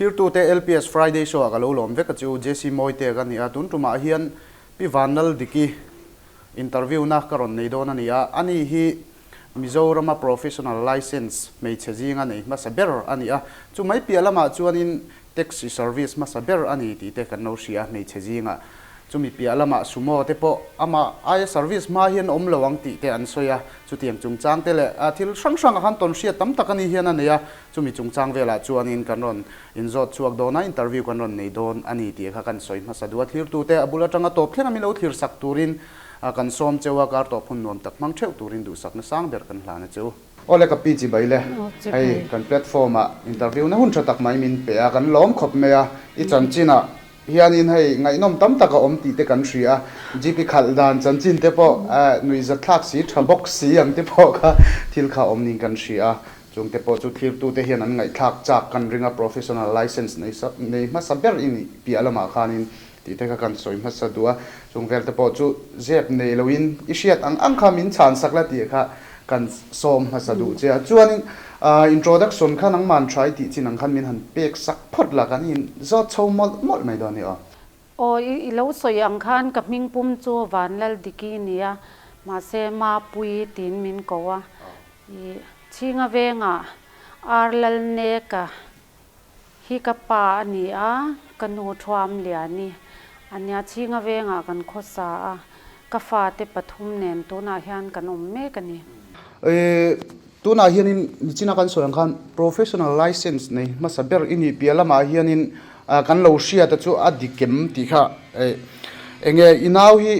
Thirtute LPS Friday Show ah ka lo lawm vek a chu JC Mawite ka ni a, tun tumah hian Pi Vanlaldiki interview na ka rawn nei dawn a ni a, ani hi Mizorama Professional Licence hmeichhe zinga nei hmasa ber a ni a, chu mai piah lamah chuanin Taxi service hmasa ber a ni tih te kan lo hria hmeichhe zingah. Chumi piah lamah Sumo te pawh amah aia service hma hian awm lo ang tih te an sawi a, chutiang chungchang te leh thil hrang hrangah khan tawnhriat tam tak a ni hian a nei a, chumi chungchang velah chuanin kan rawn inzawt chhuak dawn a, interview kan rawn nei dawn a ni tih kha kan sawi hmasa duh a, thlirtute a bul atanga tawp thleng a min lo thlir sak turin kan sawm cheu a, kar tawp hun nuam tak hmang theuh turin duhsakna sang ber kan hlan a che u. Awle ka pi chibai le, hei kan platform ah interview na hun tha tak mai min pe a, kan lawm khawp mai a, i chanchin ah hianin hei ngaihnawm tam tak a awm tih te kan hria a, GP khalh dan chanchin te pawh nuihzat thlak si tha bawk si ang te pawh kha thil kha awm niin kan hria a, chung te pawh chu thlirtu te hian an ngaihthlak chak kan ring a, professional license nei nei hmasa ber i nih piah lamah khanin tih te kha kan sawi hmasa duh a, chung vel te pawh chu zep nei loin i hriat ang ang kha min chhan sak la tih kha kan sawm hmasa duh che a. Chuanin introduction kha nangman try tih chin ang khan min han pek sak phawt la kan in zawt chho mawlh mawlh mai dawn a ni aw. Aw i lo sawi ang khan ka hming pum chu Vanlaldiki nia, mahse Mapui tiin min ko a, i Chhinga vengah Ar Lalneka Hi ka pa a ni a, ka nu Thuam Liani a nia. Chhinga vengah kan khawsa a, ka fate pathum nen tunah hian kan awm mek a ni. Tunah hianin nichina kan sawi ang khan professional license nei hmasa ber i nih piah lamah hianin kan lo hriata chu a dikem tih kha enge i nau hi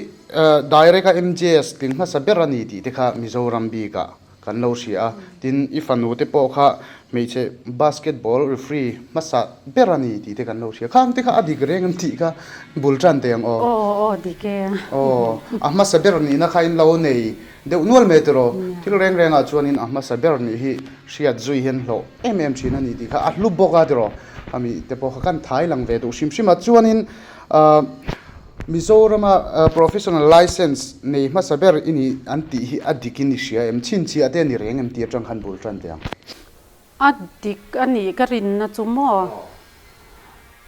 direct a MJS tling hmasa ber a ni tih te kha Mizoram bikah Kan lo hria a, tin i fanu te pawh kha hmeichhe basketball referee hmasa ber a ni tih te kan lo hria. Khang te kha a dik reng em tih kha bul tan teh ang aw. Aw aw dik e. Aw, a hmasa ber nihna kha in lo nei deuh nual mai tiraw. Thil reng rengah chuanin a hmasa ber nih hi hriat zui hian hlawh em em thin a ni tih kha a hlu bawk a tiraw. Ami te pawh kha kan thai lang ve duh hrim hrim a, chuanin ahh. Mizorama professional license nei hmasa ber i nih an tih hi a dik in i hria em? Chhinchhiah te a ni reng em tih atang khan bul tan teh ang. A dik a nih ka rinna chu maw?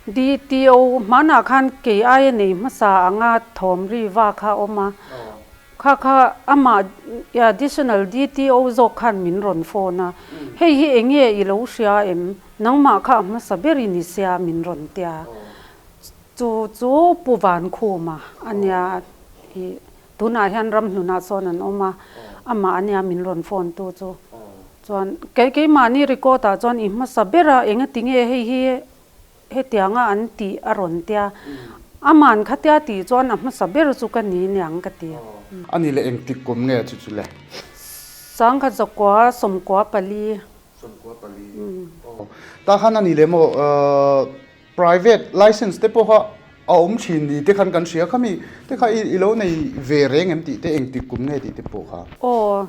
DTO hmanah khan kei aia nei hmasa anga thawm ri va kha a awm a, kha kha amah additional DTO zawk khan min rawn phone a, hei hi eng nge i lo hria em? Nangmah kha a hmasa ber i ni sia min rawn tia. Chu chu Pu Vankhuma a nia i tunah hian ramhlunah sawn an awm a, amah a nia min rawn phone tu chu. Chuan kei keimahni record ah chuan i hmasa ber a engati nge hei hi hetianga an tih a rawn tia, aman khatia tih chuan a hmasa ber chu ka ni niang ka ti. A ni le engtik kum nge chu chu le? 1994. 94. Aw. Tah khan a ni le maw Private license te pawh kha a awm thin ni te khan kan hria kha mi te kha i lo nei ve reng em tih te engtik kum nge tih te pawh kha. Aw,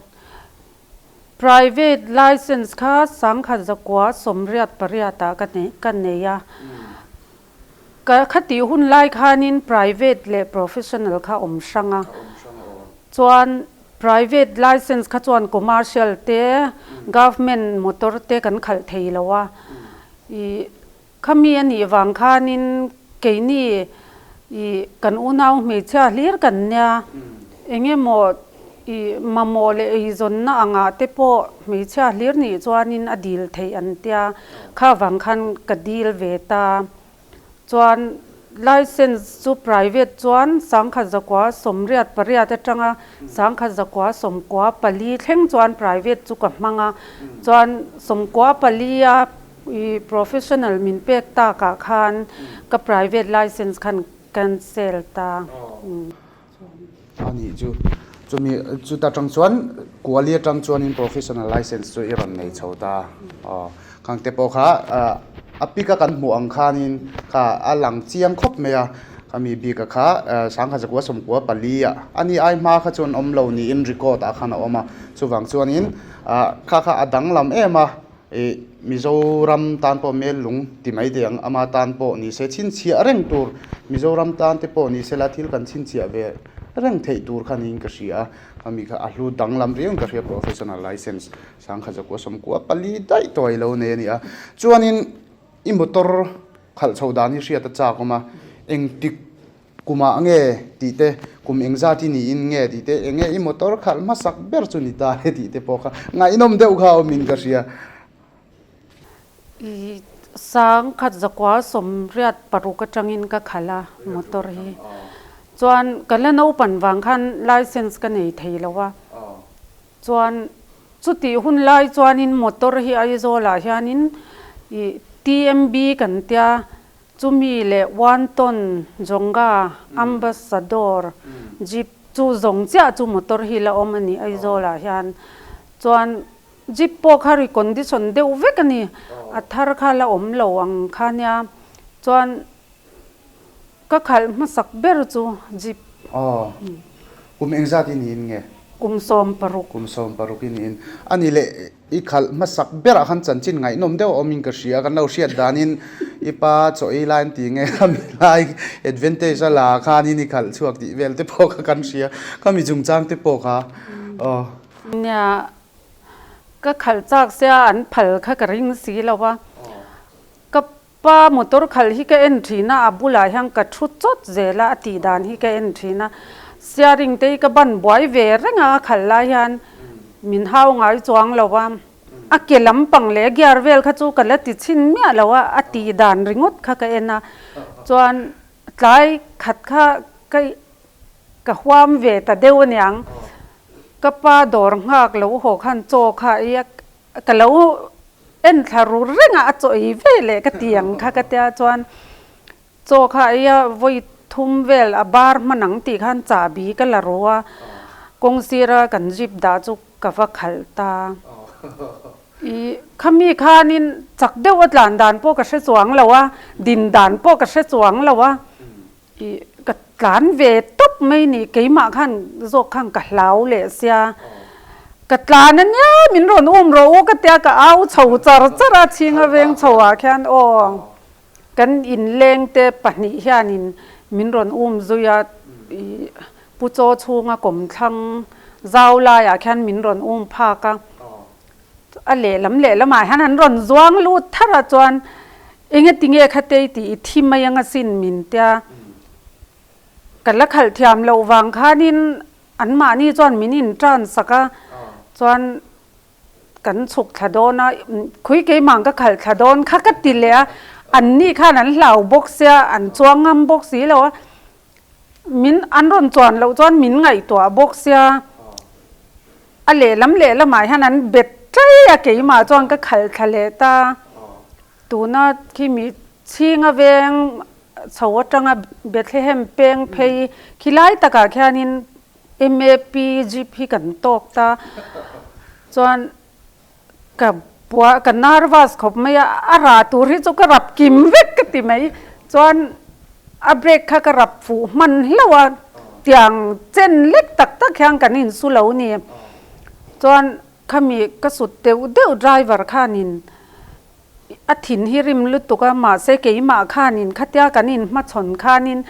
private license kha 1998 ah ka nei ka nei a, ka khatih hun lai khanin private leh professional kha awm hrang a, chuan private license kha chuan commercial te government motor te kan khalh thei lo a, i Khami a nih vang khanin keini i kan unau hmeichhia hlir kan nia, eng emaw i mamawh leh eizawnna angah te pawh hmeichhia hlir nih chuanin a dil theih an tia, kha vang khan ka dil ve ta. Chuan license chu private chuan 1998 atanga 1994 thleng chuan private chu ka hmang a, chuan 94 a I professional min pek tak ah khan ka private license khan cancel ta. A nih chu. Chumi chuta tang chuan kuali atang chuanin professional license chu i rawn nei chho ta. Aw khang te pawh kha a pic a kan hmuh ang khanin kha a lang chiang khawp mai a. Khami bik a kha 1994 ah a ni ai hma kha chuan awm lo niin record ah khan a awm a. Chuvang chuanin kha kha a danglam em a. I Mizoram tan pawh mel lung ti mai teh ang, ama tan pawh ni se chhinchhiah reng tur, Mizoram tan te pawh ni se la thil kan chhinchhiah ve reng theih tur kha niin ka hria a, khami kha a hlu danglam riau in ka hria professional license 1994 daih tawh a ilo nei a ni a. Chuanin. I motor khalh chho dan hi hriat a chak awm a, engtik kumah nge tih te, kum engzat i niin nge tih te, enge i motor khalh hmasak ber chu ni ta e tih te pawh kha ngaihnawm deuh kha a awmin ka hria. I sangkhat zakua 86 atangin ka khalh a motor hi. Chuan ka la naupan vang khan license ka nei thei lo a. Chuan chutih hun lai chuanin motor hi Aizawlah hianin ih TMB kan tia chumi leh one ton Jonga Ambassador Jeep chu zawng chiah chu motor hi la awm a ni Aizawlah hian. Chuan Jeep pawh kha recondition deuh vek a ni, a thar kha la awm lo ang kha nia. Chuan Ka khalh hmasak ber chu Jeep. Aw. Kum engzat i niin nge? Kum 16. Kum 16 i niin. A ni leh, i khalh hmasak berah khan chanchin ngaihnawm deuh a awmin ka hria. Kan lo hriat danin i pa chaw ei lai an ti nge kha mi lai advantage a la khanin i khalh chhuak tih vel te pawh kha kan hria. Kha mi chungchang te pawh kha. Aw. Nia, ka khalh chak sia an phal kha ka ring si lo a. Ka Pa motor khalh hi ka en thin a, a bulah hian ka thu chawt zel a, a tih dan hi ka en thin a. Steering te hi ka ban buai ve reng a, a khalh lai hian min hau ngai chuang lo a. A ke lampang leh gear vel kha chu ka la ti chhin miah lo a, a tih dan ringawt kha ka en a. Chuan tlai khat kha ka ka huam ve ta deuh aniang, ka pa dawr nghak lo haw khan chaw kha ei a, Ka lo en thla ru reng a, a chaw ei ve leh ka ti ang kha ka tia chuan chaw kha ei a vawi thum vel a bar hman ang tih khan chahbi ka la ru a, kawng sira kan jeep dah chu ka va khalh ta. I khami khanin chak deuh a tlan dan pawh ka hre chuang lo a, din dan pawh ka hre chuang lo a. I ka tlan ve tawp mai ni, keimah khan zawk khan ka hlau leh sia. Ka tlan a nia, min rawn um rawh u ka tia ka au chho char char a, chhinga veng chho ah khian aw kan inleng te pahnih hianin min rawn um zui a, i Pu Chaw chhunga kawmthlang zau laiah khian min rawn um phak a. A lehlam lehlamah hian an rawn zuang lut thar a chuan engati nge kha tei tih i thi mai anga sin min tia ka la khalh thiam loh vang khanin anmahni chuan min in tan sak a chuan kan chhuk thla dawn a khui keimah ka khalh thla dawn kha ka ti leh a anni khan an hlau bawk sia an chuang ngam bawk si lo a min an rawn chuan loh chuan min ngaihtuah bawk sia. A lehlam lehlamah hian an bet ṭai a, keimah chuan ka khalh thla leh ta. Tuna khi mi chhinga veng chho atanga Bethlehem peng phei khi lai takah khianin MAP jeep hi kan tawk ta. Chuan ka buah ka nervous khawp mai a, a rah tur hi chu ka rap kim vek ka ti mai. Chuan a brake kha ka rap fuh hman hlauh a, tiang chen lek tak tak hian kan insu lo ni. Chuan khami ka sut deuh deuh driver khanin A thin hi rim lutuk a, mahse keimah khanin khatia kan inhmachhawn khanin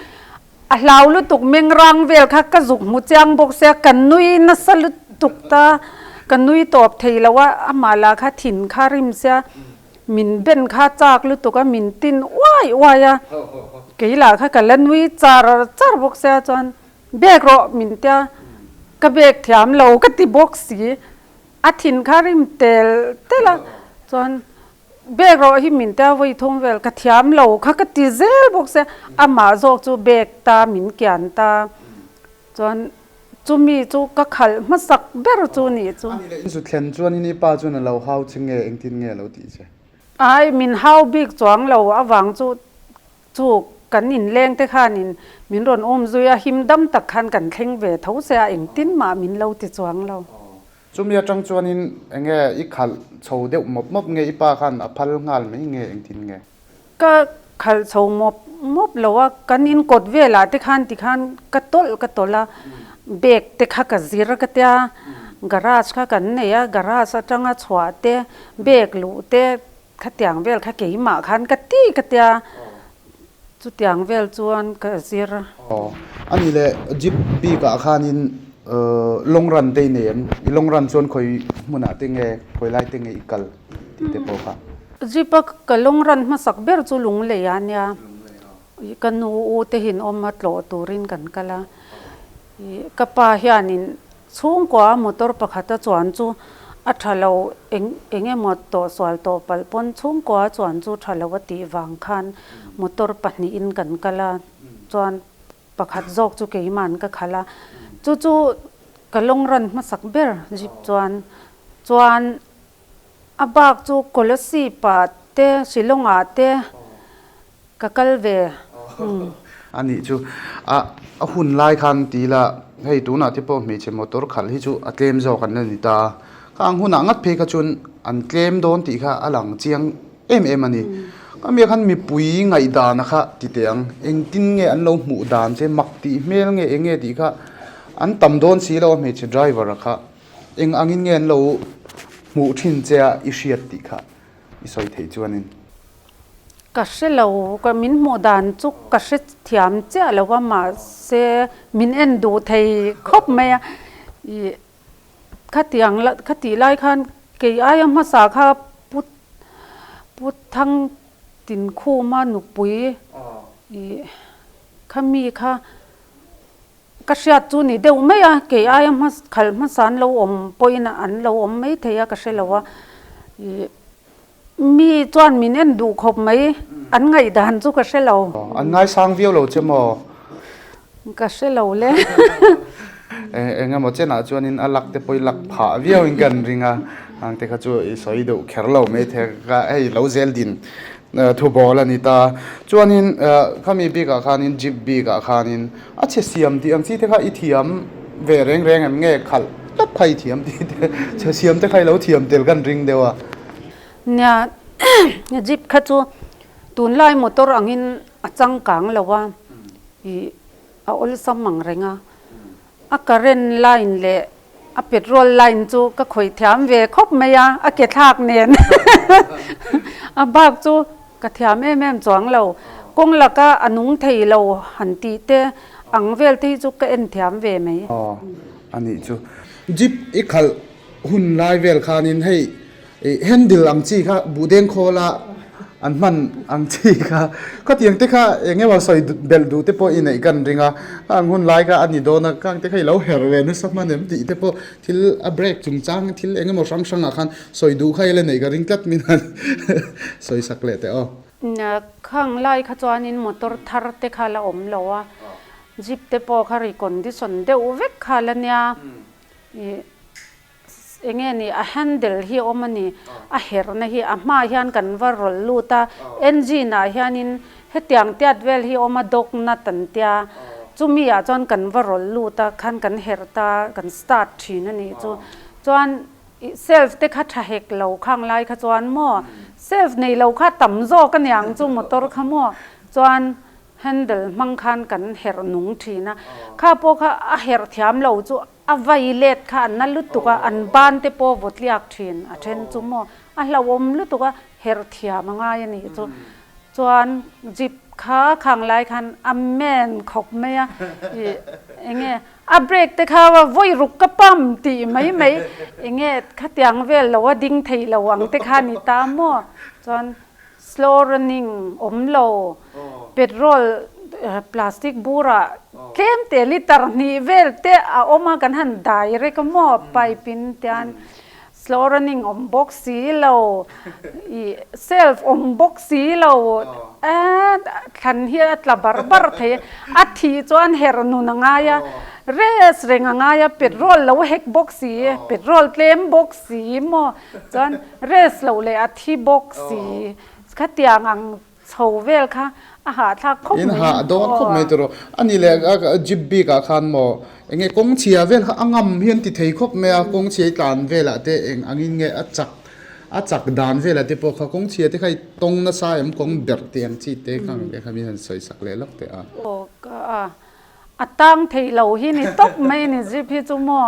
a hlau lutuk mengrang vel kha ka zuk hmu chiang bawk sia, ka nui nasa lutuk ta, ka nui tawp thei lo a, amah lah kha thin kha rim sia, min ben kha chak lutuk a, min tin uai uai a, kei lah kha ka la nui char char bawk sia chuan bek rawh min tia, ka bek thiam lo ka ti bawk si. A thin kha rim tel tel a, chuan bag rawh hi min tia vawi thum vel ka thiam lo kha ka ti zel bawk sia, amah zawk chu bag ta min kian ta, chuan chumi chu ka khalh hmasak ber chu nih chu. Ani leh in zu thlen chuan in i pa chuan a lo hau che nge engtin nge a lo tih che? Ai min hau bik chuang lo avang chu Chu kan inleng te khanin min rawn um zui a, him dam tak khan kan thleng ve tho se a, engtin mah min lo ti chuang lo. Chumi atang chuanin enge i khalh chho deuh mawp mawp nge i pa khan a phal nghal mai nge engtin nge? Ka khalh chho mawp mawp lo a, kan in kawt velah te khan tikhan ka tawlh ka tawlh a, bag te kha ka zir ka tia, garage kha kan nei a, garage atanga chhuah te, bag luh te, Khatiang vel kha keimah khan ka ti ka tia, chutiang vel chuan ka zir. Aw, a ni le, jeep bikah khanin long run te i nei em? I long run chuan khawi hmunah te nge, khawi lai te nge i kal tih te pawh kha? Jeep a ka long run hmasak ber chu Lunglei ah nia. Ka nu u te hin awm a tlawh turin kan kal a. Ka pa hianin chhungkua a motor pakhat a chuan chu a tha lo eng eng emaw tawhsual tawh palh pawn chhungkua a chuan chu tha lo a tih vang khan motor pahnihin kan kal a chuan pakhat zawk chu keima'n ka khalh a. Chu chu ka long run hmasak ber jeep chuan chuan A bak chu Kolasib ah te Shillong ah te ka kal ve. A nih chu a a hun lai khan ti ila hei tunah te pawh hmeichhe motor khalh hi chu a tlem zawk an la ni ta a, ka ang hunah ngat phei kha chuan an tlem dawn tih kha a lang chiang em em a ni. Ka mia khan mipui ngaihdana kha ti teh ang, engtin nge an lo hmuh dan che mak tih hmel nge eng nge tih kha an tam dawn si lo a hmeichhe driver a kha. Eng angin nge an lo hmuh thin che a i hriat tih kha i sawi theih chuanin? Ka hre lo, ka min hmuh dan chu ka hre thiam chiah lo a, mahse min en duh thei khawp mai a, ih khatiang la khatih lai khan kei aia hmasa kha Pu Pu Thang Tinkhuma nupui ih khami kha Ka hriat chu ni deuh mai a, kei aia hma khalh hmasa an lo awm pawhin an lo awm mai thei a ka hre lo a, ih mi chuan min en duh khawp mai, an ngaihdan chu ka hre lo. An ngaisang viau lo che maw? Ka hre lo le. Eng emaw chenah chuanin a lak te pawh i lak phah viauin kan ring a, hang te kha chu i sawi deuh kher lo mai thei a, hei lo zel din Thu bawl a ni ta. Chuanin khami bikah khanin jeep bikah khanin a chhe siam tih ang chi te kha i thiam ve reng reng em nge khalh tlat kha i thiam tih te chhe siam te kha i lo thiam tel kan ring deuh a. Nia jeep kha chu tunlai motor angin a changkang lo a, ih a awlsam ang reng a. A current line leh a petrol line chu ka khawih thiam ve khawp mai a, a ke thlak nen a bak chu ka thiam em em chuang lo. Kawng laka a nung thei lo han tih te ang vel te hi chu ka en thiam ve mai. Aw a nih chu. Jeep i khalh hun lai vel khanin hei Ih handle ang chi kha buhdeng khawla an hman ang chi kha khatiang te kha eng emaw sawi belh duh te pawh i neih kan ring a, khang hun lai kha a ni dawn a, khang te kha i lo herh ve nasa hman em tih te pawh thil a break chungchang thil eng emaw hrang hrangah khan sawi duh kha i la neih ka ring tlat min han sawi sak leh teh aw. Khang lai kha chuanin motor thar te kha la awm lo a, jeep te pawh kha recondition deuh vek kha la nia, ih Enge ni a handle hi a awm a ni, a herhna hi a hmaah hian kan va rawlh lut a, engine ah hianin hetiang tiat vel hi a awm a dog nut an tia, chumi ah chuan kan va rawlh lut a khan kan herh ta kan start thin a nih chu, chuan self te kha tha hek lo khang lai kha chuan maw self nei lo kha tam zawk a niang chu motor kha maw chuan handle hmang khan kan herh nung thin a, kha pawh kha a herh thiam lo chu. A vai let kha an na lutuk a, an ban te pawh vaw tliak thin a then chu maw a hlauhawm lutuk a, herh thiam a ngai a nih chu. Chuan jeep kha khang lai khan a men khawp mai a, ih eng nge a brake te kha vawi ruk ka pump tih mai mai eng nge khatiang vel lo a ding thei lo ang te kha a ni ta maw. Chuan Slow running awm lo, petrol plastic burah tlem te litre hnih vel te a awm a, kan han dai rek a maw pipe in tian slow running awm bawk si lo, ih self awm bawk si lo, eee thlan hi a tla bar bar thei a, a thih chuan herh nun a ngai a, rest reng a ngai a, petrol lo hek bawk si, petrol tlem bawk si maw. Chuan rest loh leh a thi bawk si, khatiang ang chho vel kha a hahthlak khawp mai. In hah dawn khawp mai tawh rawh. A nih leh jeep bik ah khan maw eng nge kawng chhia vel kha a ngam hi an ti thei khawp mai a, kawng chhia i tlan velah te eng angin nge a chak a chak dan velah te pawh kha kawng chhia te kha i tawng nasa em kawng berh tih ang chi te kha ang kha min han sawi sak leh lawk teh a. Aw ka a. A tang thei lo hi ni tawp mai ni zip hi chu maw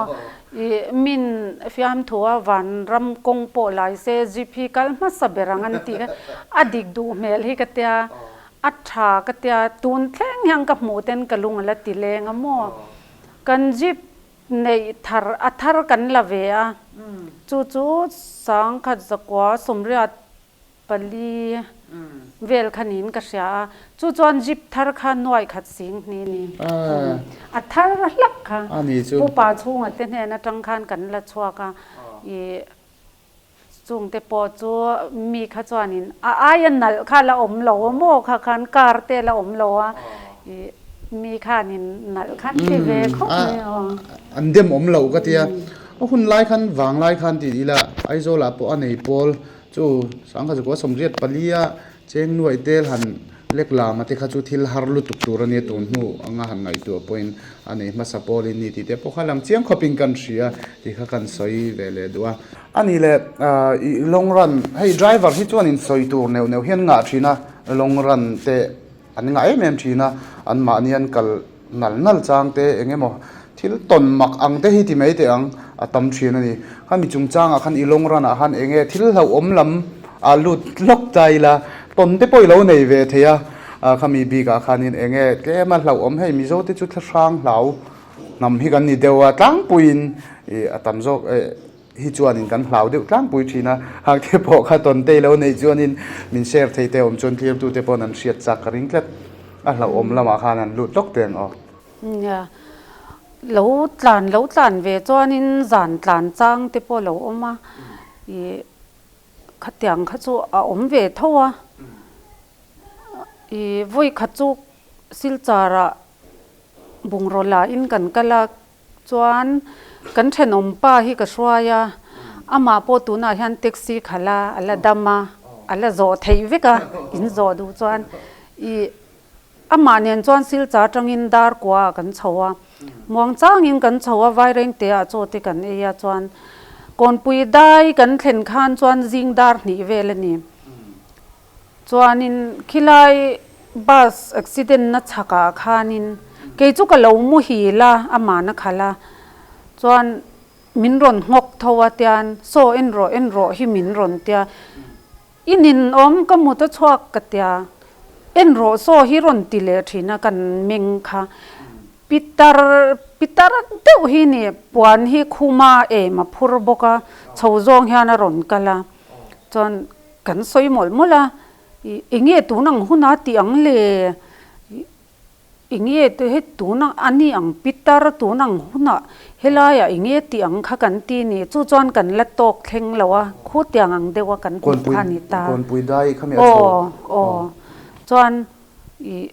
ih min fiamthu a vanram kawng pawh lai se zip hi kal hmasa ber ang an tih kha a dik duh hmel hi ka tia a tha ka tia tun thleng hian ka hmuh ten ka lung a la ti leng a maw kan zip neih thar a thar kan la ve a chu chu sangkhat zakua sawmriat. pali vel kha niin ka hria a, chu chuan jeep thar kha nuai khat sing hni ni. A thar hlak kha Pu Pa chhunga te hnen atang khan kan la chhuak a, ih chungte pawh chu mi kha chuanin a aia nalh kha la awm lo a maw kha khan car te la awm lo a, ih mi khanin nalh khan ti ve khawp mai aw. An dem awm lo ka tia, a hun lai khan vanglai khan tih ila Aizawl ah pawh a nei pawl Chu Sangkhazuka 84 a cheng nuaih tel han lek lam a te kha chu thil har lutuk tur a nia tun hnu anga han ngaihtuah pawhin a nei hmasa pawl in ni tih te pawh kha lang chiang khawpin kan hria tih kha kan sawi ve leh duh a. A nih leh i long run hei driver hi chuan in sawi tur neuh neuh hian ngah thin a, long run te An ngah em em thin a, anmahni an kal nal nal chang te eng emaw thil tawn mak ang te hi ti mai teh ang a tam thin a ni. Khami chungchangah khan i long run ah khan eng nge thil hlauhawm lam ah lut lawk ta ila tawn te pawh i lo nei ve thei a, khami bikah khanin eng nge tlem a hlauhawm hei Mizo te chu thlahrang hlau hnam hi kan ni deuh a tlangpuiin ih a tam zawk eh. Hi chuanin kan hlau deuh tlangpui thin a, hangte pawh kha tawn te lo neih chuanin min share thei te awm chuan thlirtute paw'n an hriat chak ka ring tlat. A hlauhawm lamah khan an lut lawk teng aw. Nia, lo tlan lo tlan ve chuanin zan tlan chang te pawh lo awm a, ih khatiang kha chu a awm ve tho a, ih vawi khat chu Silchar ah bungraw la in kan kal a, Chuan kan thenawm pa hi ka hruai a, amah pawh tunah hian taxi khalh a, a la dam a, a la zawh theih vek a, in zawh duh chuan ih amah nen chuan Silchar atangin dar kua ah kan chho a, muang changin kan chho a, Vairengte ah chaw te kan ei a, chuan Kawnpui dai kan thlen khan chuan zing dar hnih vel a ni. Chuanin khilai bus accident na chhakah khanin kei chu ka lo muhil a, amahna khalh a, chuan min rawn nghawk tho a tian saw en rawh en rawh hi min rawn tia, i ninawm ka mut a chhuak ka tia, en rawh saw hi rawn ti leh thin a kan meng kha, pitar pitar deuh hi ni puan hi khuma em a phur bawk a, chho zawng hian a rawn kal a, chuan. Kan sawi mawlh mawlh a, ih enge tun ang huna tih ang le, ih enge te he tun ang a ni ang pitar tun ang hunah helaiah enge tih ang kha kan ti ni, chu chuan kan la tawk thleng lo a, khutiang ang deuh a kan hmuh kha a ni ta. Kawnpui dai kha mi a chho. Aw aw chuan ih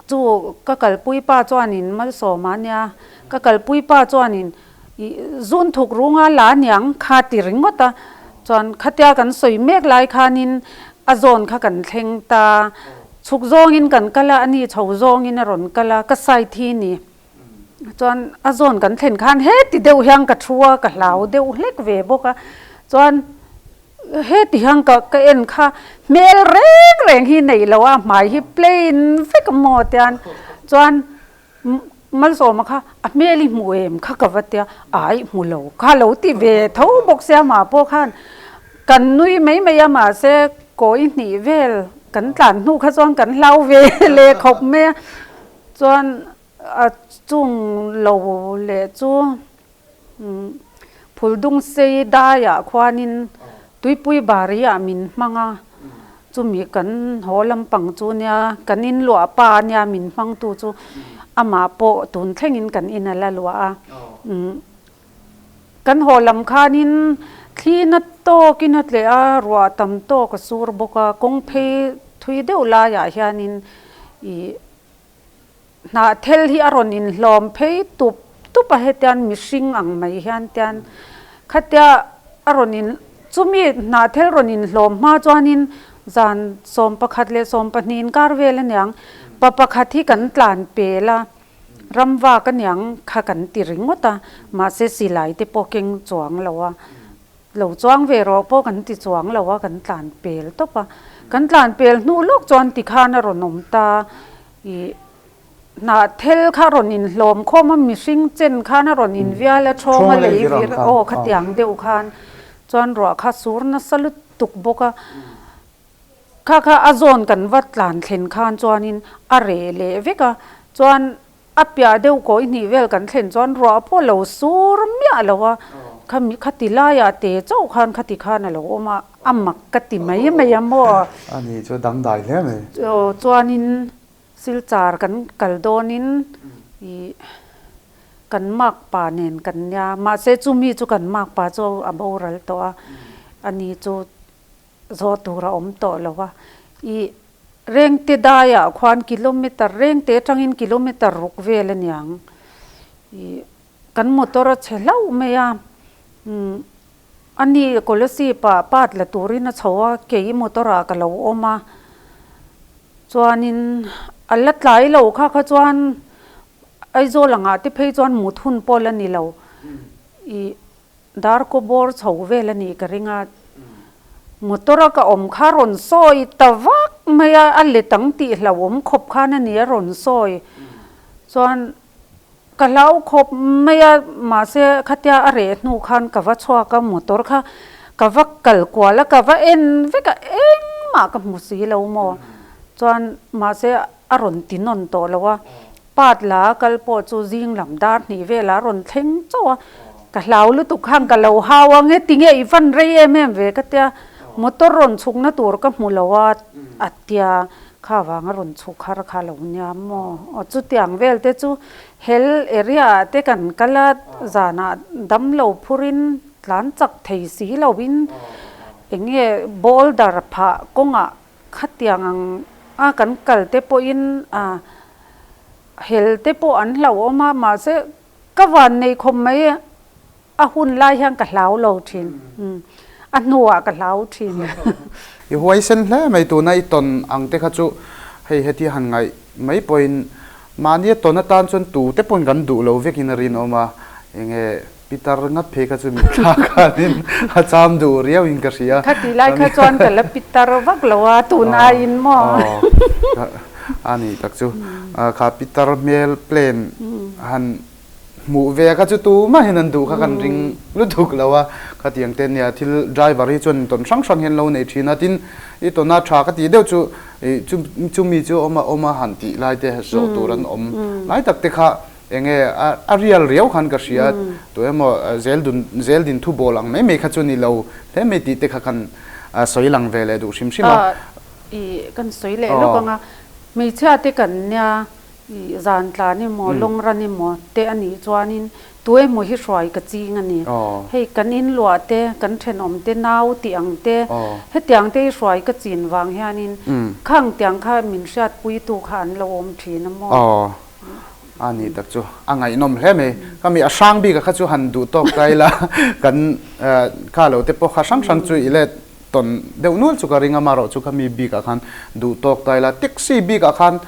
Chu ka kalpui pa chuanin Malsawma nia, ka kalpui pa chuanin ih zun thuk runga la aniang kha ti ringawt a, chuan khatia kan sawi mek lai khanin a zawn kha kan thleng ta, chhuk zawngin kan kal a, ani chho zawngin a rawn kal a, ka side hi ni, chuan a zawn kan thlen khan heti deuh hian ka thu a, ka hlau deuh hlek ve bawk a, chuan. Heti hian ka ka en kha hmel reng reng hi nei lo a, hmai hi plain vek a maw tian chuan Malsawma kha a hmel i hmu em kha ka va tia, ai hmu lo kha lo ti ve tho bawk sia mah pawh khan kan nui mai mai a mahse kawi hnih vel kan tlan hnu kha chuan kan hlau ve leh khawp mai a, chuan a chung lo leh chu. Phuldung sei daiah khuanin tuipui bariah min hmang a, chumi kan haw lampang chu nia kan in luah pa ania min hmangtu chu amah pawh tun thlengin kan in a la luah a. Kan haw lam khanin thli na tawkin a tleh a, ruah tam tawk a sur bawk a, kawng phei thui deuh laiah hianin ih Hnahthel hi a rawn inhlawm phei tup tup a hetian mihring ang mai hian tian khatia a rawn in chumi hnahthel rawn inhlawm hma chuanin zan 11 leh 12 inkar vel aniang pa pakhat hi kan tlan pel a ramvak aniang kha kan ti ringawt a mahse silai te pawh keng chuang lo a. Lo chuang ve rawh pawh kan ti chuang lo a, kan tlan pel tawp a. Kan tlan pel hnu lawk chuan tikhan a rawn awm ta. Ih, hnahthel kha a rawn inhlawm khawm a, mihring chen khan a rawn invial a, thawng a lei vir aw khatiang deuh khan chuan ruah kha sur nasa lutuk bawk a. Kha kha a zawn kan va tlan thlen khan chuanin a reh leh vek a, chuan A piah deuh kawi hnih vel kan thlen chuan ruah pawh lo sur miah lo a, khami khati laiah te chauh khan khati khan a lo awm a. A mak ka ti mai mai a maw? A ni chu dangdai hle mai. Aw chuanin Silchar kan kal dawnin ih kan makpa nen kan nia mahse chumi chu kan makpa chu a boral tawh a, ani chu zawh tur a awm tawh lo a. Ih Rengte daiah khuan kilometer Rengte atangin kilometer ruk vel a niang ih kan motor a chhe hlauh mai a umm A ni, Kolasib ah part la turin a chho a, kei motor ah ka lo awm a. Chuanin a la tlai lo kha kha chuan Aizawl angah te phei chuan mut hun pawh la ni lo. Ih darkaw bawr chho vel a nih ka ring a. Motor a ka awm kha rawn sawi ta vak mai a, a let ang tih hlauhawm khawp khan a ni a rawn sawi. Chuan Ka hlau khawp mai a, mahse khatia a reh hnu khan ka va chhuak a, motor kha ka va kal kual a, ka va en vek a, engmah ka hmu si lo maw? Chuan mahse a rawn ti nawn tawh lo a, part la a kal pawh chu zing lam dar hnih velah a rawn thleng chauh a, ka hlau lutuk khan ka lo hau a, nge tinge i van rei em em ve ka tia, motor rawn chhukna tur ka hmu lo a, a tia. Kha vanga rawn chhuk har kha lo nia maw? Aw chutiang vel te chu hel area ah te kan kal a, zanah damlo phurin tlan chak thei si loin eng nge boulder phah kawngah khatiang ang a kan kal te pawhin a hel te pawh an hlauhawm a, mahse ka van nei khawp mai. A hun lai hian ka hlau lo thin. A hnuah ka hlau thin. I huaisen hle mai tuna i tawn ang te kha chu hei heti han ngaih mai pawhin mahnia tawn atan chuan tu te pawhin kan duh lo vekin a rinawm a, enge pitar ngat phei kha chu mitthla khanin a cham duh riauin ka hria. Khati lai kha chuan ka la pitar vak lo a tun aiin maw? A ni tak chu kha pitar hmel plan han Hmuh ve kha chu tumahin an duh kha kan ring lutuk lo a, khatiang te nia thil driver hi chuan tawn hrang hrang hian lo nei thin a, tin i tawna tha ka tih deuh chu ih chumi chu awm a awm a han tih lai te zawh tur an awm lai tak te kha eng nge a rial riau khan ka hria tu emaw zel dun zel din thu bawl ang mai mai kha chu ni lo hle mai tih te kha kan sawi lang ve leh duh hrim hrim a. Ih kan sawi leh lawk ang a, hmeichhia te kan nia I zan tlan emaw, lawng ran emaw te a nih chuanin tu emaw hi hruai ka ching a ni. Hei kan inluah te, kan thenawm te, nau tih ang te, hetiang te hi hruai ka chin vang hianin khang tiang kha min hriatpuitu kha an lo awm thin a maw? Aw, a ni tak chu a ngaihnawm hle mai. Ka mi a hrang bik a kha chu han duh tawk ta ila kan kha lo te pawh kha hrang hrang chu i let Tawn deuh nual chu ka ring a, marawh chu khami bik ah khan duh tawk ta ila, taxi bik ah khan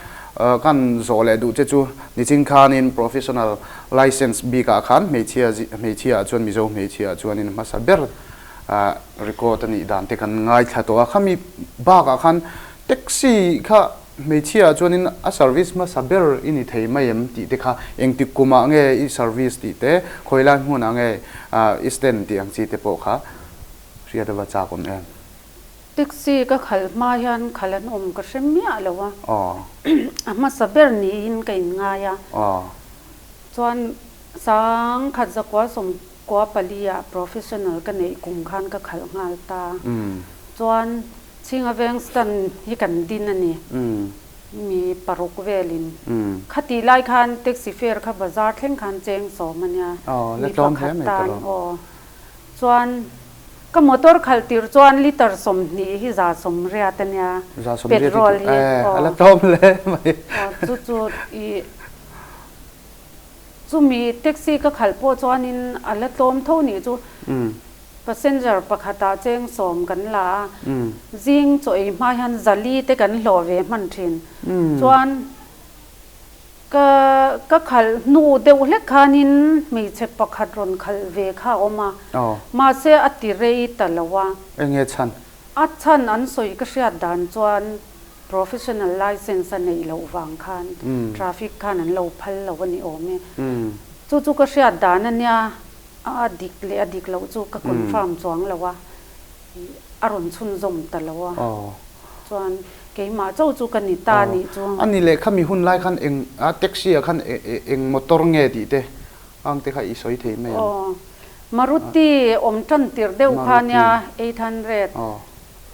kan zawh leh duh che chu nichin khanin professional licence bik ah khan hmeichhia hmeichhia ah chuan Mizo hmeichhia ah chuanin hmasa ber record a nih dan te kan ngaithla tawh a, khami bak ah khan taxi kha hmeichhia ah chuanin a service hmasa ber i ni thei mai em tih te kha engtik kum ah nge i service tih te, khawi lai hmun ah nge i stand tih ang chi te pawh kha. Hriat a va chak awm em? Taxi ka khalh hma hian khalh an awm ka hre miah lo a, a hmasa ber niin ka inngai a. Chuan sangkhat zakua sawmkua pali ah professional ka neih kum khan ka khalh nghal ta. Chuan Chhinga Veng stand hi kan din a ni, mi paruk velin. Khatih lai khan taxi fare kha bazar thleng khan cheng sawm a nia, mi pakhat tan aw. Chuan ka motor khalh tir chuan litre 20 hi 180 a nia, petrol hi aw. A la tlawm hle mai. Aw chu chu i chumi taxi ka khalh pawh chuanin a la tlawm tho nih chu. Passenger pakhatah cheng 10 kan la a, zing chaw ei hma hian zali te kan hlawh ve hman thin. Chuan Ka ka khalh hnu deuh hlek khanin hmeichhe pakhat rawn khalh ve kha a awm a, mahse a ti rei ta lo a. Enge chhan? A chhan an sawi ka hriat dan chuan professional licence a neih loh vang khan traffic khan an lo phal lo a ni awm e. Chu chu ka hriat dan a nia, a dik leh a dik loh chu ka confirm chuang lo a. A rawn chhunzawm ta lo a, chuan keimah chauh chu ka ni ta nih chu. A ni leh khami hun lai khan eng a taxi ah khan eng motor nge tih te ang te kha i sawi thei mai ang. Aw. Maruti awm tan tirh deuh kha nia 800. Aw,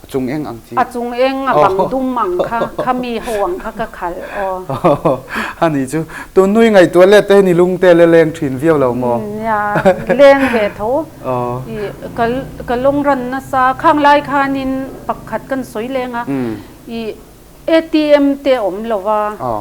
a chung eng ang chi. A chung eng a bang dum ang kha, kha mi ho ang kha ka khalh aw. A nih chu, tun nui ngaihtuah let te hi ni lung te le leng thin viau lo maw? Nia, leng ve tho. I ka ka lawng ran nasa, khang lai khanin pakhat kan sawi leng a, i ATM te awm lo va,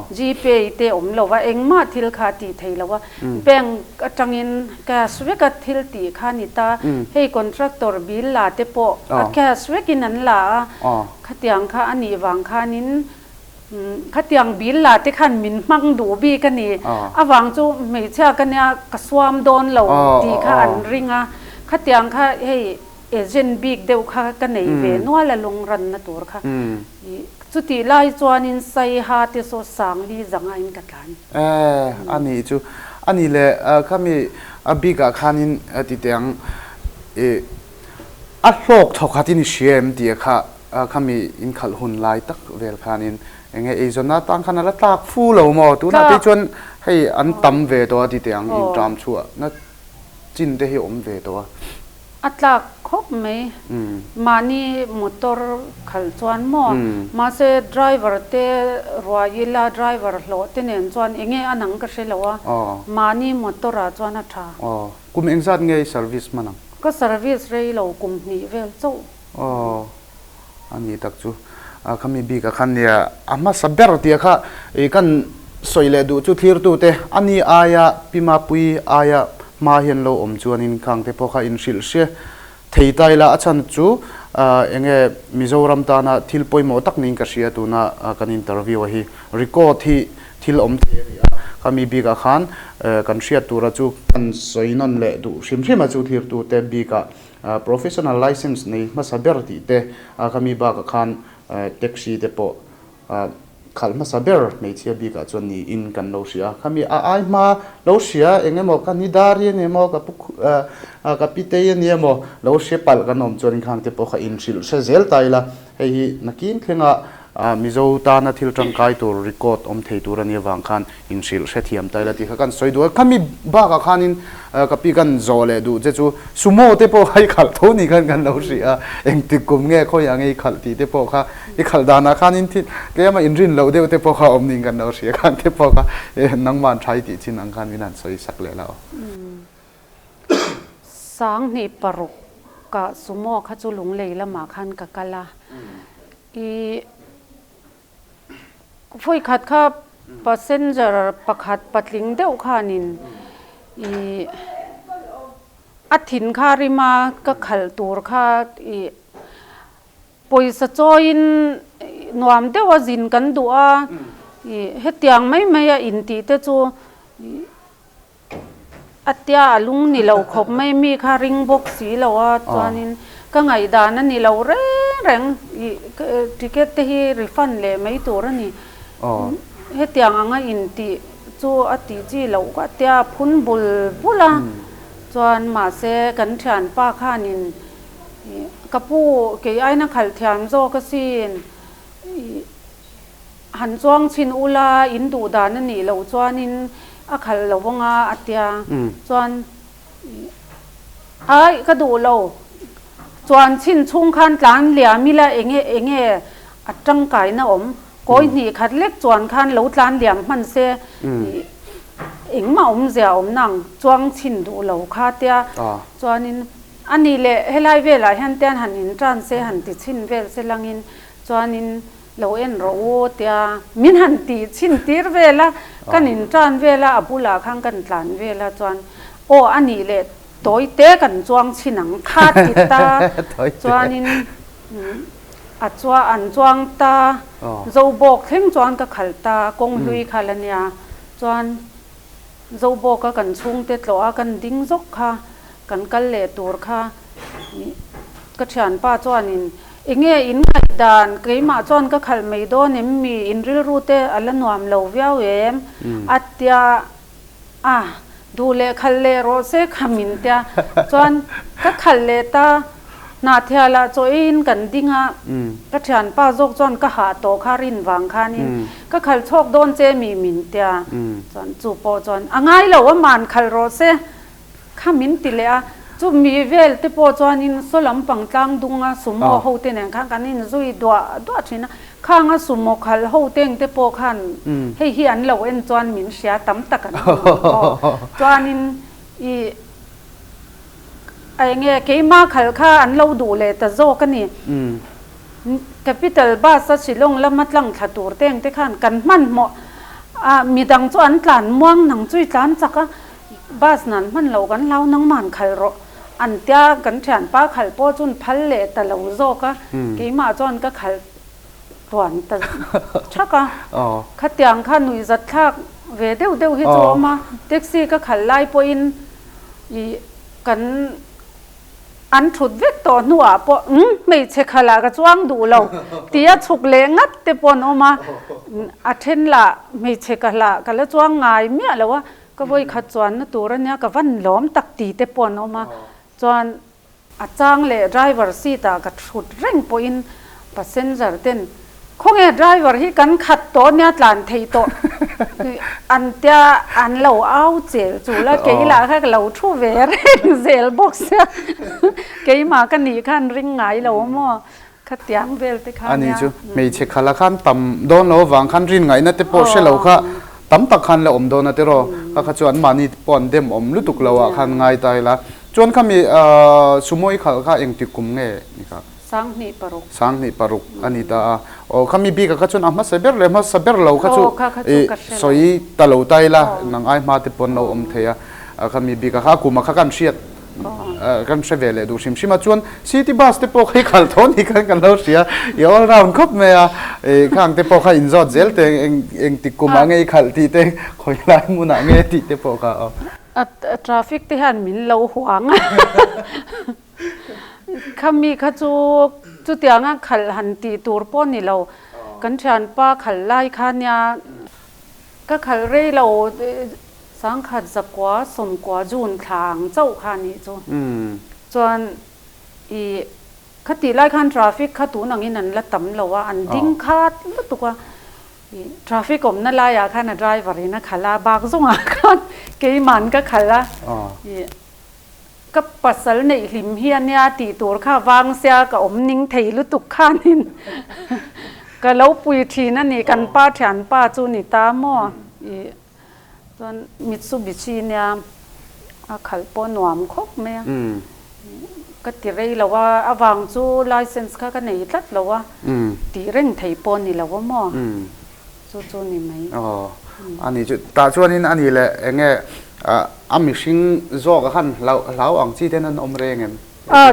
Gpay te awm lo va, engmah thil kha a tih thei lo a, bank atangin cash veka thil tih kha a ni ta, hei contractor bill la te pawh a cash vekin an la a, khatiang kha a nih vang khanin khatiang bill la te khan min hmang duh bik a ni, avang chu hmeichhia ka nia ka suam dawn lo tih kha an ring a, khatiang kha hei Agent bik deuh kha ka nei ve nual a lung ranna tur kha. Chutih lai chuanin Saiha te saw Sangli zangain ka tlan. Eh, a nih chu. A nih le, khami a bikah khanin ti teh ang, i a hlawk thawk khatin i hria em tih kha khami inkhalh hun lai tak vel khanin eng nge eizawnna atang khan a la tlak fu lo maw? Tunah te chuan hei an tam ve tawh a ti teh ang, inṭam chhuahna chin te hi a awm ve tawh a. A tlak khawp mai. Mahni motor khalh chuan maw? Mahse driver te ruai ila driver hlawh te nen chuan enge a nang ka hre lo a, mahni motor ah chuan a tha. Aw, kum engzat nge i service hman ang? Ka service rei lo kum hnih vel chauh. Aw, a ni tak chu. Khami bik ah khan nia a hmasa ber tia kha i kan sawi leh duh chu thlirtu te a ni aia Pi Mapui aia hma hian lo awm chuanin khang te pawh kha inhrilh hria thei ta ila a chhan chu enge Mizoram tana thil pawimawh tak niin ka hria tuna kan interview a hi record hi thil awm thei a ni a khami bik ah khan kan hriat tura chu kan sawi nawn leh duh hrim hrim a chu thlirtu te bik ah Professional license nei hmasa ber tih te a khami bakah khan taxi te pawh khalh hmasa ber hmeichhia bikah chuan niin kan lo hria a. Khami a ai hma lo hria eng emaw ka ni dari a ni emaw ka pu ka pitei a ni emaw lo hre palh kan awm chuan inkhang te pawh kha inhrilh hre zel ta ila hei hi nakin thlenga Mizo tana thil tangkai tur record awm thei tur a nih avang khan inhrilh hrethiam ta ila tih kha kan sawi duh a. Khami bakah khanin ka pi kan zawh leh duh che chu Sumo te pawh kha i khalh tho ni khan kan lo hrih a, engtik kum nge khawiah nge i khalh tih te pawh kha i khalh danah khanin thil tlema inrin loh deuh te pawh kha awm niin kan lo hria khan te pawh kha nangman tha i tih chin ang khan min han sawi sak leh la aw. 2006 kah Sumo kha chu Lunglei lamah khan ka kal a. I vawikhat kha passenger pakhat patling deuh khanin i a thin kha rim a, ka khalh tur kha i pawisa chawiin nuam deuh a zin kan duh a, i hetiang mai mai a intih te chu i A tia a lung ni lo khawp mai mi kha ring bawk si lo a chuanin ka ngaihdan a ni lo reng reng i ticket te hi refund leh mai tur a ni. Hetiang anga intih chu a tih chi loh a tia a phun bul bul a chuan mahse kan thianpa khanin ka pu kei aina khalh thiam zawk asin i Han chuang chhin ula in duh dan a nih loh chuanin a khalh lo vang a a tia. Chuan ai ka duh lo, chuan chhin chhung khan tlan liam ila enge enge a tangkaina awm, kawi hnih khat lek chuan khan lo tlan liam hman se engmah awmzia awm nang chuang chhin duh lo kha tia. Chuanin a nih leh helai velah hian tian han intan se han ti chhin vel se langin chuanin Lo en rawh u tia min han tih chhin tir vel a, kan in tan vel a, a bulah khan kan tlan vel a chuan aw a nih leh tawi te kan chuang chhin ang kha ti ta chuanin a chua an chuang ta Zobawk thleng chuan ka khalh ta kawng hlui kha la nia chuan Zobawka kan chhungte tlawh a kan ding zawk kha kan kal leh tur kha ka thianpa chuanin enge in ngaihdan keimah chuan ka khalh mai dawn em mi in rilru te a la nuam lo viau em a tia a duh leh khalh leh rawh se kha min tia chuan ka khalh leh ta Hnahthialah chaw eiin kan ding a, ka thianpa zawk chuan ka hah tawh kha rin vang khanin ka khalh chhawk dawn che mi min tia chuan chu pawh chuan a ngai lo a man khalh rawh se kha min ti leh a. Chumi vel te pawh chuanin saw lampang tlang dunga sumo ho te nen khan kan inzui duah duah thin a. Khanga sumo khalh ho teng te pawh khan hei hi an lo en chuan min hria tam tak an awm ang aw. Chuanin i eng nge keimah khalh kha an lo duh leh ta zawk a ni. Capital bus a Shillong lama tlang thla tur teng te khan kan hmanhmawh a, midang chu an tlan muang nang chu i tlan chak a, bus nan hman lo kan hlau nangman khalh rawh an tia kan thianpa khalh pawh chun phal leh ta lo zawk a, keimah chuan ka khalh tuan ta thak a, khatiang kha nuihzat thlak ve deuh deuh hi chu a awm a, taxi ka khalh lai pawhin ih kan. An thut vek tawh hnuah pawh umm hmeichhe khalah ka chuang duh lo tia chhuk leh ngat te pawh an awm a, a then lah hmeichhe ka hlah ka la chuang ngai miah lo a, ka vawi khat chuanna tur ania ka van lawm tak ti te pawh an awm a, chuan a chang leh driver seat ah ka thut reng pawhin passenger ten Khawnge driver hi kan khat tawh nia tlan thei tawh an tia an lo au chel chul a kei lah kha ka lo thu ve reng zel bawk sia keimah ka nih khan ring ngai lo maw khatiang vel te kha nia. Ani chu hmeichhe khala khan tam dawn lo avang khan rin ngaihna te pawh hre lo kha tam tak khan la awm dawn a tiraw kha kha chu an mahni pawh an dem awm lutuk lo ah khan ngai ta ila chuan khami sumo i khalh kha engtik kum nge ni kha. 2006. 2006 a ni ta a. Aw khami bik ah kha chuan a hmasa ber leh hmasa ber lo kha chu i sawi ta lo ta ila nang ai hma te pawn lo awm thei a. Khami bik ah kha a kum ah kha kan hriat kan hre ve leh duh hrim hrim a. Chuan city bus te pawh kha i khalh tho ni khan kan lo hria. I all round khawp mai a. I khang te pawh kha inzawt zel te eng engtik kum ah nge i khalh tih te khawi lai hmun ah nge tih te pawh kha aw. A traffic te hian min lo huang a. Khami kha chu chutianga khalh han tih tur pawh ni lo, kan thianpa khalh lai kha nia ka khalh rei lo 10,000 90 June thla ang chauh kha nih chu. Chuan ih khatih lai khan traffic kha tun angin an la tam lo a, an ding khat lutuk a, ih traffic awmna laiah khan a driver in a khalh a, bak zawngah khan keiman ka khalh a, ih. Ka pasal neih hlim hi a nia tih tur kha vang sia ka awm ning thei lutuk khanin ka lo pui thin a ni kan pa thianpa chu ni ta maw ih chuan Mitsubishi nia a khalh pawh nuam khawp mai a ka ti rei lo a avang chu license kha ka nei tlat lo a tih reng thei pawh ni lo a maw. Chu chu ni mai. Aw, a ni chu. Tah chuanin a ni leh eng nge a mihring zawk a khan hlau hlau ang chi ten an awm reng em? A,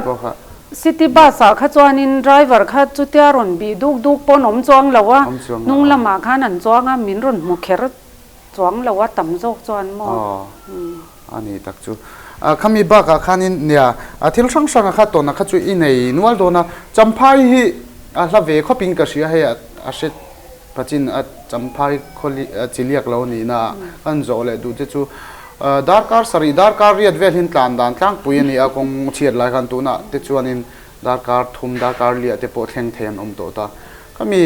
city bus ah kha chuanin driver kha chutia rawn bih duk duk pawn awm chuang lo a, hnung lamah khan an chuang a, min rawn hmu kher chuang lo a tam zawk chuan maw. Aw, a ni tak chu. Khami bakah khanin nia thil hrang hranga kha tawnah kha chu i nei nual dawn a, Champhai hi a hla ve khawpin ka hria hei a hre Pachin a Champhai khawli chiliak lo nihna ah kan zawh leh duh te chu darkar sarih darkar riat vel hin tlan dan tlangpui a ni a, kawng chhiat lai khan tunah te chuanin darkar thum darkar liah te pawh thleng thei an awm tawh ta. Khami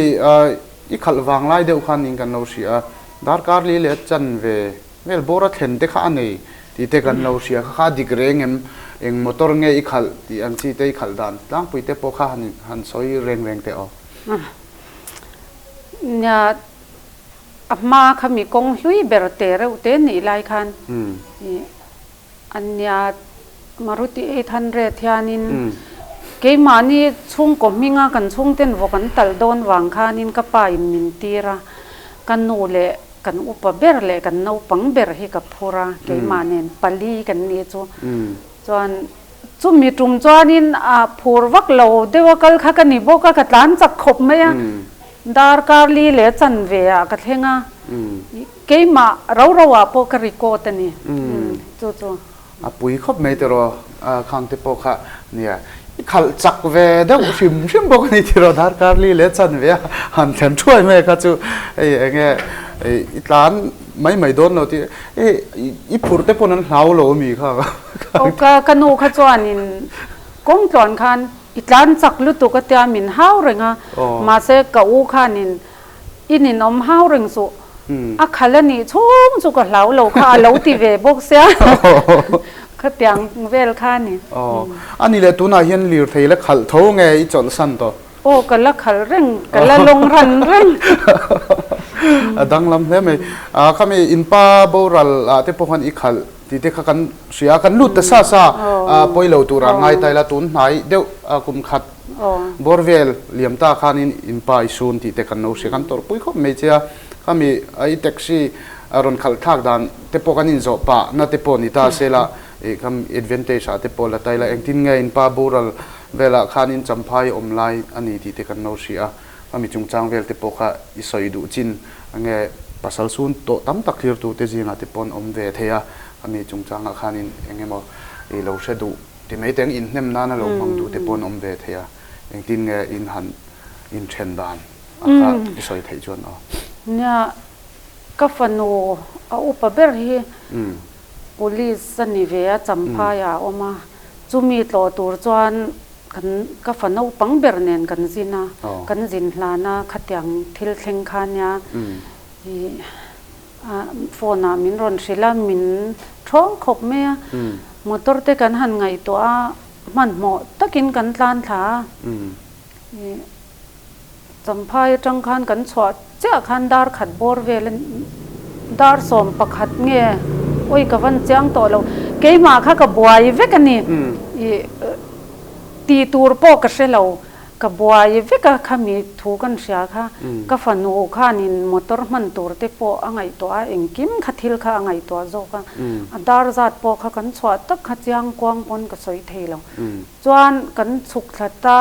i khalh vang lai deuh khan in kan lo hria a, darkar li leh chan ve vel bawr a thlen te kha a nei tih te kan lo hria kha kha a dik reng em, eng motor nge i khalh tih ang chi te i khalh dan tlangpui te pawh kha han sawi reng reng teh aw. Nia, a hma kha mi kawng hlui ber te reuh te nih lai khan ih a nia Maruti 800 hianin keimahni chhungkaw hminga kan chhungten vawk an talh dawn vang khanin ka pa in min tir a, ka nu leh kan upa ber leh kan naupang ber hi ka phur a, keimah nen pali kan nih chu chuan Chumi tum chuanin a phur vak lo deuh a kal kha ka ni bawk a, ka tlan chak khawp mai a, darkar li leh chanve ah ka thleng a, keimah ro ro ah pawh ka record a ni chu chu. A pui khawp mai tiraw khang te pawh kha nia i khalh chak ve deuh hrim hrim bawk a ni tiraw darkar li leh chanve a han thlen thuai mai kha chu hei enge i tlan mai mai dawn lo tih hei i phur te pawn an hlau lo ami kha. Aw ka ka nu kha chuanin kawng tluan khan i tlan chak lutuk a tia min hau reng a, mahse ka u khanin i ninawm hau reng suh, a khal a nih chhung chu ka hlau lo kha a lo ti ve bawk sia. Khatiang vel kha a ni. Aw. A ni leh tunah hian lirthei la khalh tho nge i chawlhsan tawh? Aw ka la khalh reng, ka la lawng ran reng. A danglam hle mai. A khami inpa boral ah te pawh khan i khalh tih te kha kan hria a, kan lut ta sa sa a pawi lo tur ah ngai ta ila tun hnai deuh kum khat bawr vel liam ta khanin inpa i sun tih te kan lo hria, kan tawrhpui khawp mai che a. Khami i taxi rawn khalh thlak dan te pawh kan inzawh pah na te pawh ni ta se la ih kham advantage ah te pawh la ta ila engtin nge inpa boral Velah khanin Champhai awm lai a ni tih te kan lo hria a, a mi chungchang vel te pawh kha i sawi duh chin ange pasal sun tawh tam tak thlir te zingah te pawh an awm ve thei a, a mi chungchangah khanin eng emaw i lo hre duh ti mai teng inhnem nana lo hmang duh te pawh an awm ve thei a, engtin nge in han inthen dan a kha i sawi theih chuan aw. Nia, ka fanu a upa ber hi Police a ni ve a, Champhaiah a awm a. Chumi tlawh tur chuan kan ka fa naupang ber nen kan zin a, kan zin hlan a, khatiang thil thleng kha nia ih phone ah min rawn hrilh a, min thawng khawp mai a. Motor te kan han ngaihtuah a, hmanhmawh takin kan tlan thla a. Ih. Champhai atang khan kan chhuah chiah khan dar khat bawr vel a dar 11 nge awi ka van chiang tawh lo keimah kha ka buai vek a ni ih tih tur pawh ka hre lo ka buai vek a khami thu kan hria kha ka fanu khanin motor hman tur te pawh a ngaihtuah a engkim kha thil kha a ngaihtuah zawk a a dar zat pawh kha kan chhuah tak kha chiang kuang pawn ka sawi thei lo chuan kan chhuk thla ta.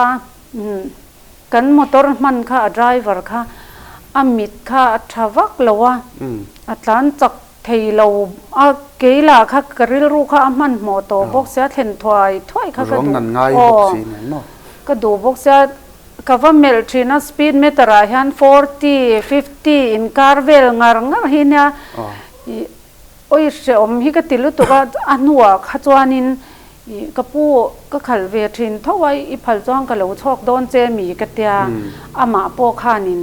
Kan motor hman kha a driver kha a mit kha a tha vak lo a, a tlan chak thei lo a, kei lah kha ka rilru kha a hmanhmawh tawh bawk sia, thlen thuai thuai kha ka duh aw, ka duh bawk sia, ka va melh thin a speed meter ah hian 40, 50 inkar vel ngar ngar hi nia ih awi hrehawm hi ka ti lutuk a, a hnuah kha chuanin Ih, ka pu, ka khalh ve thin tho a, i phal chuan ka lo chhuak dawn che mi ka tia, amah pawh khanin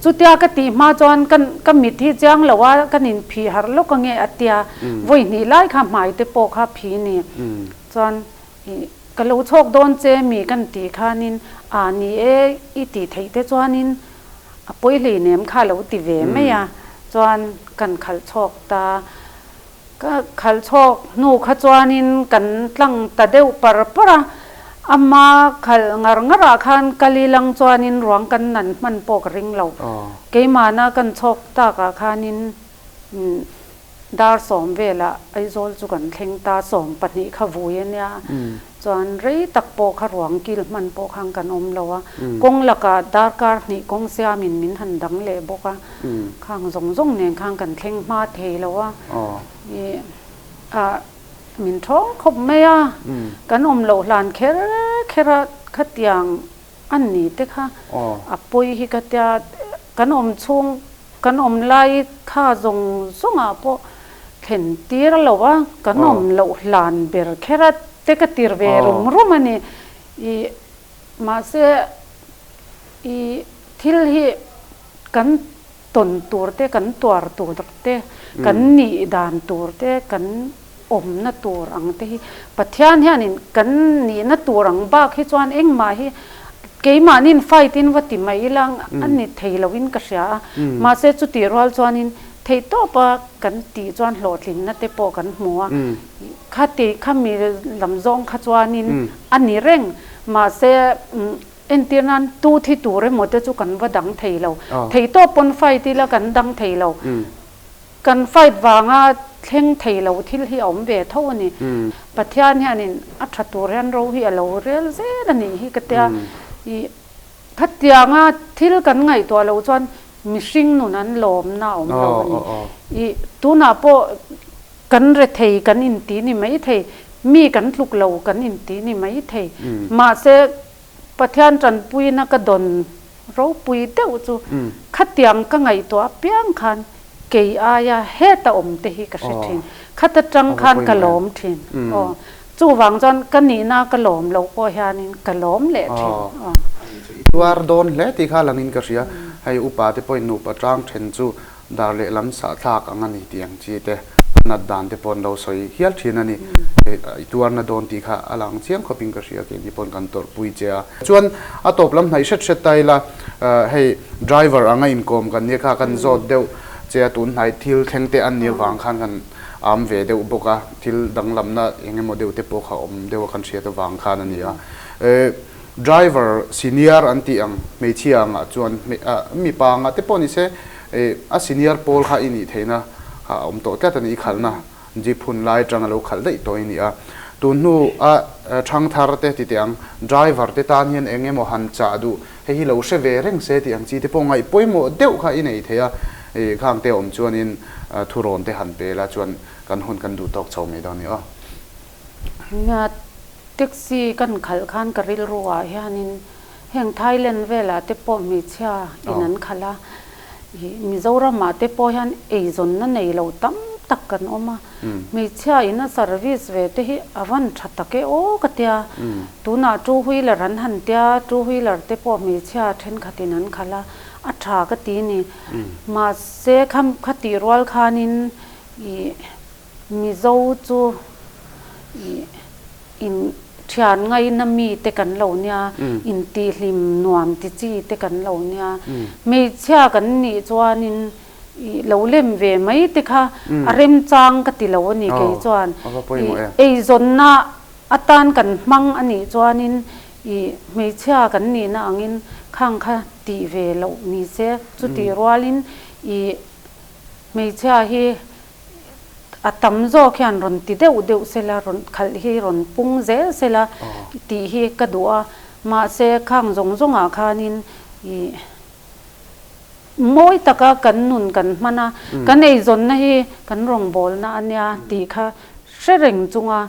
chutia ka tih hma chuan ka ka mit hi chiang lo a, ka nin phih harh lawk ange a tia, vawi hnih lai kha hmai te pawh kha phih ni. Chuan ih, ka lo chhuak dawn che mi kan tih khanin a ni e, i tih theih te chuanin a pawi hleinem kha lo ti ve mai a, chuan kan khalh chhuak ta. Ka khalh chhawk hnu kha chuanin kan tlang ta deuh par par a, ama khalh ngar ngarah khan kal ilang chuanin ruang kan nan hman pawh ka ring lo. Keimahna kan chhawk takah khanin dar sawm velah Aizawl chu kan thleng ta, 12 kha vui a nia. Chuan rei tak pawh kha ruang kil hman pawh khan kan awm lo a, kawng lakah darkar hnih kawng siamin min han dang leh bawk a, khang zawng zawng nen khan kan thleng hma thei lo a, ih ah min thawng khawp mai a, kan awm loh hlan kher kher a khatiang a ni te kha a pawi hi ka tia, kan awm chhung Kan awm lai kha zawng zawngah pawh thlen tir lo a, kan awm loh hlan ber kher a te ka tir ve rum rum a ni. Ih, mahse ih thil hi kan tawn tur te, kan tuar tur te, kan nih dan tur te, kan awmna tur ang te hi Pathian hianin kan nihna tur ang bak hi chuan engmah hi keimahniin fight in va ti mai ila a ni thei loin ka hria a, mahse chutih rual chuanin theihtawpa kan tih chuan hlawhtlinna te pawh kan hmu a, khati khami lam zawng kha chuanin a ni reng, mahse entir nan tu thi tur emaw te chu kan va dang thei lo, theihtawp pawn fight ila kan dang thei lo. Kan fight vanga thleng thei lo thil hi a awm ve tho a ni. Pathian hianin a tha tur hian ro hi a lo rel zel a nih hi ka tia. Ih, khatianga thil kan ngaihtuah loh chuan mihring nun an lawmna a awm lo a ni. Ih, tunah pawh kan rethei kan inti ni mai thei, mi kan tluk lo kan inti ni mai thei. Mahse, Pathian tanpuina ka dawn ropui deuh chu khatiang ka ngaihtuah apiang khan kei aia heta awm te hi ka hre thin. Khata tang khan ka lawm thin. Aw, chuvang chuan ka nihna ka lawm loh pawh hianin ka lawm leh thin. Aw. I tuar dawn hle tih kha langin ka hria. Hei upa te pawhin nupa tang then chu dar lehlam sahthlak ang a ni tih ang chi te. Nat dan te pawh an lo sawi hial thin a ni. I tuarna dawn tih kha a lang chiang khawpin ka hria, keini paw'n kan tawrhpui che a. Chuan a tawp lam hnaih hret hret ta ila, hei driver anga inkawm kan nia kha kan zawt deuh che a, tun hnai thil thleng te an nih avang khan kan am ve deuh bawk a, thil danglamna eng emaw deuh te pawh kha awm deuh a kan hriat avang khan a ni a. Driver senior an tih ang hmeichhia angah chuan mipa angah te pawh ni se a senior pawl kha i nih theihna a awm tawh tlat a ni. I khalhna jeep hun lai atang a lo khalh daih tawh i ni a. Tun hnu a thangthar te ti teh ang driver te tan hian eng emaw han chah duh hei hi lo hre ve reng se tih ang chi te pawh ngaih pawimawh deuh kha i nei thei a. Khang te awm chuanin thurawn te han pe la chuan kan hun kan duh tawk chho mai dawn a ni aw. Nia, taxi kan khalh khan ka rilru ah hianin heng Thailand velah te pawh hmeichhia in an khalh a, ih Mizoram ah te pawh hian eizawnna nei lo tam tak kan awm a, hmeichhia in a service ve te hi a van tha tak e aw ka tia, tunah two wheeler an han tia, two wheeler te pawh hmeichhia thenkhat in an khalh a, a tha ka ti ni, mahse kha tih rual khanin ih. Mizo chu ih in thian ngaina mi te kan lo nia, intihhlim nuam ti chi te kan lo nia. Hmeichhia kan nih chuanin ih lo lem ve mai te kha a remchang ka ti lo a ni kei chuan. Ih eizawnna atan kan hmang a nih chuanin ih hmeichhia kan nihna angin khang kha tih ve loh ni se. Chutih rualin ih hmeichhia hi A tam zawk hian rawn ti deuh deuh sela, rawn khalh hi rawn pung zel sela tih hi ka duh a. Mahse, khang zawng zawngah khanin ih mawi taka kan nun kan hman a, kan eizawnna hi kan rawngbawlna a nia tih kha hre reng chunga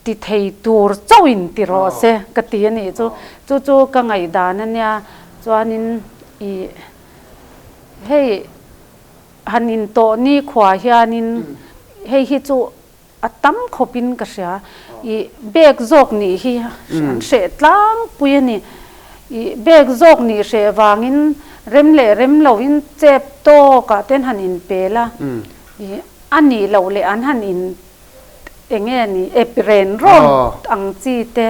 ti thei tur chauhin ti rawh se ka ti a nih chu. Chu chu ka ngaihdan a nia. Chuanin ih hei. Han intawh nikhua hianin hei hi chu a tam khawpin ka hria. Ih bag zawk nih hi an hreh tlangpui a ni. Ih bag zawk nih hreh vangin rem leh rem loin chep tawkah ten han inpel a. Ih a nih loh leh an han in eng nge ni ep ren rawn ang chi te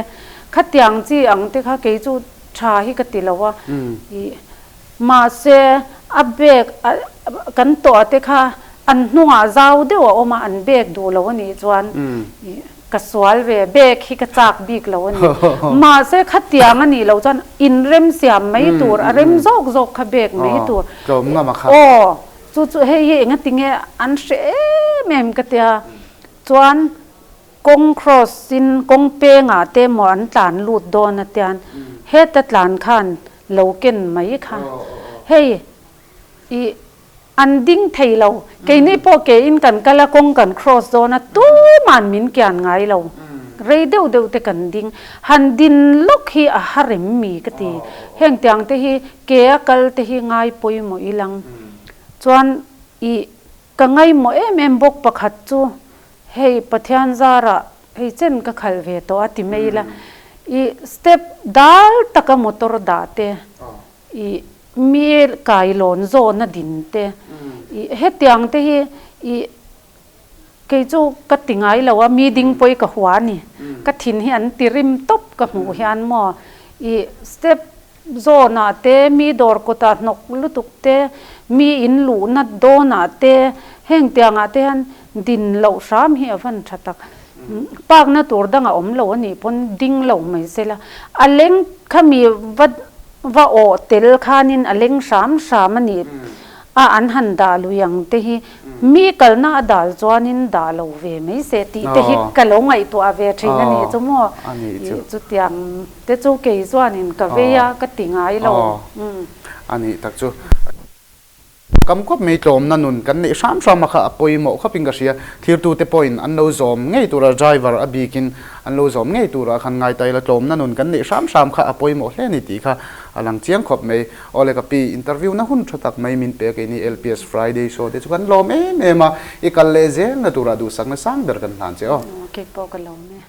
khatiang chi ang te kha kei chu tha hi ka ti lo a. Ih Mahse, a bag kan tawh te kha an hnungah zau deuh a awm a, an bag duh lo a nih chuan ka sual ve, bag hi ka chak bik lo a ni. Mahse, khatiang a nih loh chuan inrem siam mai tur, a rem zawk zawk kha bag mai tur. Aw, chu chu hei hi engatinge an hre em em ka tia. Chuan. Kawng cross in kawng pengah te maw an tlan lut dawn a tian heta tlan khan lo ken mai kha hei ih an ding thei lo keini pawh ke in kan kal a kawng kan cross dawn a tuman min kian ngai lo rei deuh deuh te kan ding han din lawk hi a ha rem mi ka ti heng tiang te hi ke a kal te hi ngai pawimawh ilang chuan ih Ka ngaihmawh em em bawk pakhat chu hei Pathian zarah hei chen ka khalh ve tawh a ti mai ila, i step dal taka motor dah te, i mi kailawn zawhna din te, i hetiang te hi i kei chu ka ti ngai lo a, mi ding pawh i ka hua a ni, ka thin hi an ti rim tawp ka hmuh hian maw, i step Zawnah te, mi dawr kawtah hnawk lutuk te, mi in luhna dawnah te, heng tiangah te hian din loh hram hi a van tha tak. Parkna tur dang a awm lo a nih pawn ding lo mai sela. A leng kha mi va va awh tel khanin a leng hram hram a nih a an han dah lui ang te hi mi kalna a dal chuanin dah lo ve mai se tih te hi ka lo ngaihtuah ve thin a nih chu maw. Chutiang. Te chu kei chuanin ka vei a, ka ti ngai lo. A nih tak chu. Kam khawp mai tlawmna nun kan neih hram hram a kha a pawimawh khawpin ka hria. Thirtute pawhin an lo zawm ngei tura driver a bikin an lo zawm ngei tura khan ngai ta ila tlawmna nun kan neih hram hram kha a pawimawh hle a ni tih kha a lang chiang khawp mai. Awle ka pi, interview na hun tha tak mai min pe a keini LPS Friday show te chu kan lawm em em a, i kal leh zelna tura duhsakna sang ber kan hlan che aw. Kei pawh ka lawm e.